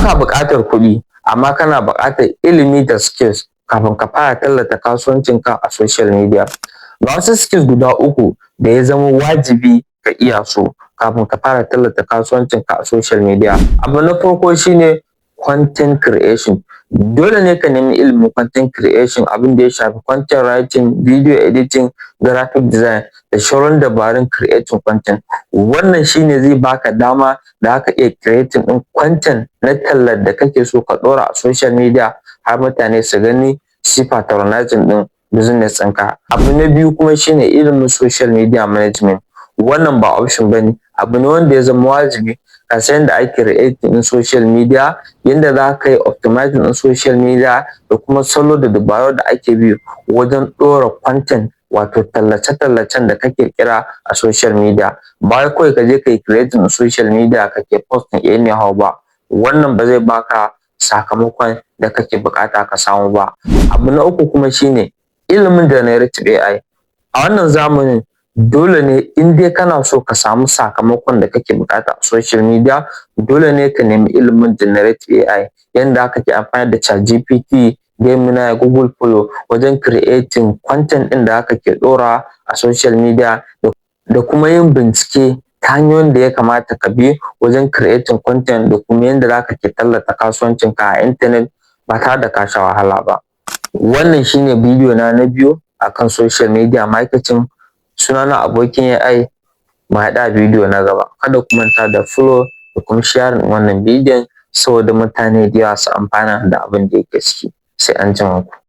Baka buƙatar kuɗi, amma kana buƙatar ilimi da skills kafin ka fara tallata kasuwancinka a social media. Ga wasu skills guda uku da ya zama wajibi ka iya su kafin ka fara tallata kasuwancinka a social media. Abu na farko shine content creation. Dole ne ka nemi ilimin content creation, abin da ya shafi content writing, video editing, graphic design da sauran dabarun creating content. Wannan shine zai baka dama da zaka iya creating ɗin content na tallar da kake so ka ɗora a social media har mutane su gani, su yi patronizing ɗin business ɗinka. Abu na biyu kuma shine ilimin social media management. Wannan ba option bane, abu ne wanda ya zama wajibi ka san yadda ake creating ɗin social media, yanda za ka yi optimizing ɗin social media, da kuma salo da dabaru da ake bi wajen ɗora content, wato tallace-tallacen da ka ƙirƙira a social media. Ba wai kawai ka je ka yi creating ɗin social media kake posting anyhow ba, wannan ba zai baka sakamakon da kake buƙata ka samu ba. Abu na uku kuma shine ilimin generative AI. A wannan zamanin dole ne in dai kana so ka samu sakamakon da kake buƙata a social media, dole ne ka nemi ilimin generative AI, yanda kake amfani da ChatGPT, Gemini, Google Flow wajen creating content ɗin da kake ɗora a social media, da kuma yin bincike ta hanyoyin da ya kamata ka bi wajen creating content, da kuma yanda zaka ke tallata kasuwancinka a internet ba tare da ka sha wahala ba. Wannan shine bidiyo na na biyu akan social media marketing. Sunana Abokin AI, mu haɗu a bidiyo na gaba. Kada ku manta da follow da kuma sharing wannan bidiyon saboda mutane da yawa su amfana da abin da yake ciki. Sai anjima ku.